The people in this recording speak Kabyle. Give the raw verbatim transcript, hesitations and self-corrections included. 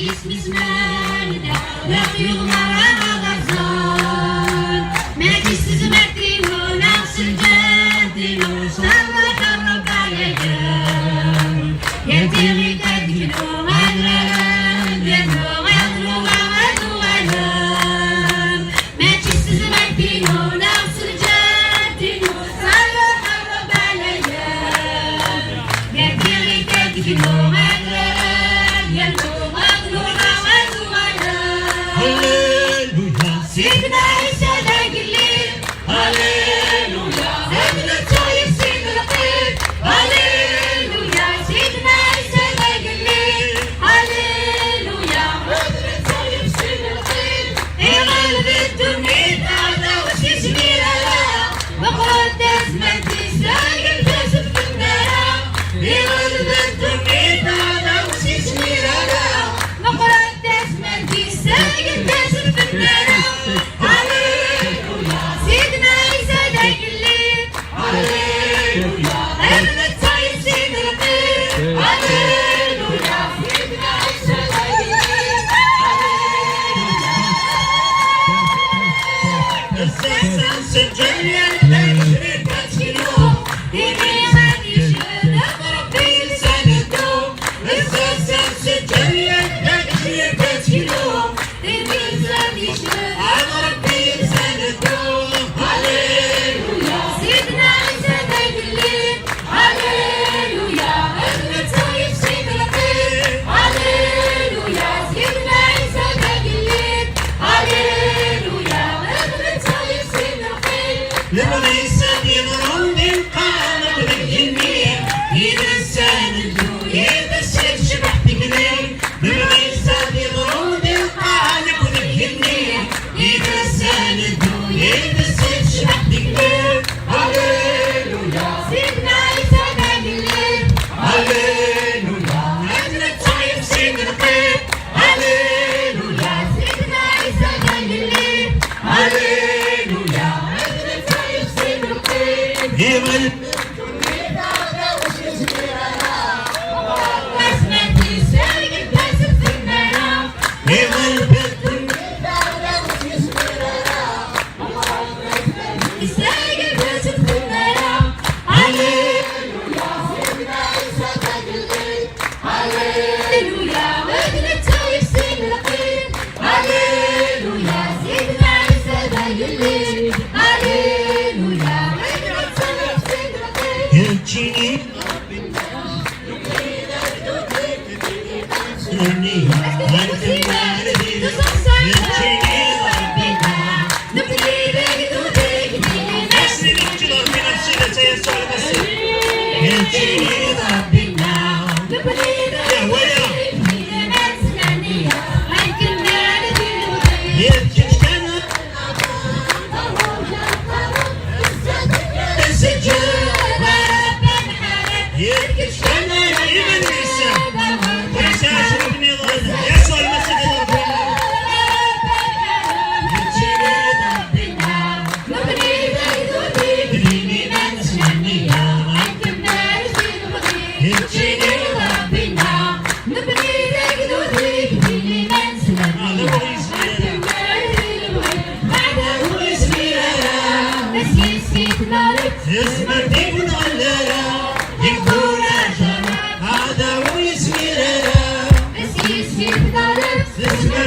Isem-is Malda, leqyud merra ad rẓen. Mačči s tezmert-inu neɣ s lǧehd-inu, s ṛṛuḥ n Ṛebbi ɛlayen. Yal tiɣilt ad gnu, ad rren, ad rren, ad uɣalen. Mačči s tezmert-inu neɣ s lǧehd-inu, s ṛṛuḥ n Ṛebbi ɛlayen. Gar tiɣilt ad gnu, ad rren, ad uɣalen. Halleluya, Sidna Ɛisa d agellid. Halleluya, d netta yefsin lqid. Halleluya, Sidna Ɛisa d agellid. Halleluya, d netta yefsin lqid. Iɣelb ddunit, aɛdaw s-ismir ara. Meqqret tazmert-is, dayem taseft n tmara. Iɣelb ddunit, aɛdaw s-ismir ara. Meqqret tazmert-is, dayem taseft n tmara. Halleluya, Sidna Ɛisa d agellid. Halleluya, d netta yefsin lqid. Halleluya, Sidna Ɛisa d agellid. Halleluya. Ass-a s lǧennet, d akrib ad teknu. Imi ad yeched am Ṛebbi yelsan ddum. Ass-a s lǧennet, d akrib ad teknu. Imi ad yeched am Ṛebbi yelsan ddum. Halleluya, Sidna Ɛisa d agellid. Halleluya, d netta yefsin lqid. Halleluya, Sidna Ɛisa d agellid. Halleluya, d netta yefsin lqid. Lebɣi-s ad yeḍru di lqaɛa akked deg igenni, yid-s ad neddu, yid-s ad tecbeḥ tikli. Lebɣi-s ad yeḍru di lqaɛa akked deg igenni, yid-s ad neddu, yid-s ad tecbeḥ tikli. Halleluya, Sidna Ɛisa d agellid. Halleluya, ad netta yefsin lqid. Halleluya, Sidna Ɛisa d agellid. Halleluya, ad netta yefsin lqid. Iɣelb. Iɣelb. Halleluya, d netta yefsin lqid. Halleluya, Sidna Ɛisa d agellid. Halleluya, d netta yefsin lqid. Yeǧǧini Ṛebbi-nneɣ. Yezmer deg unɣellal-a, deg ulac ara, aɛdaw ur yezmir ara. Tezmer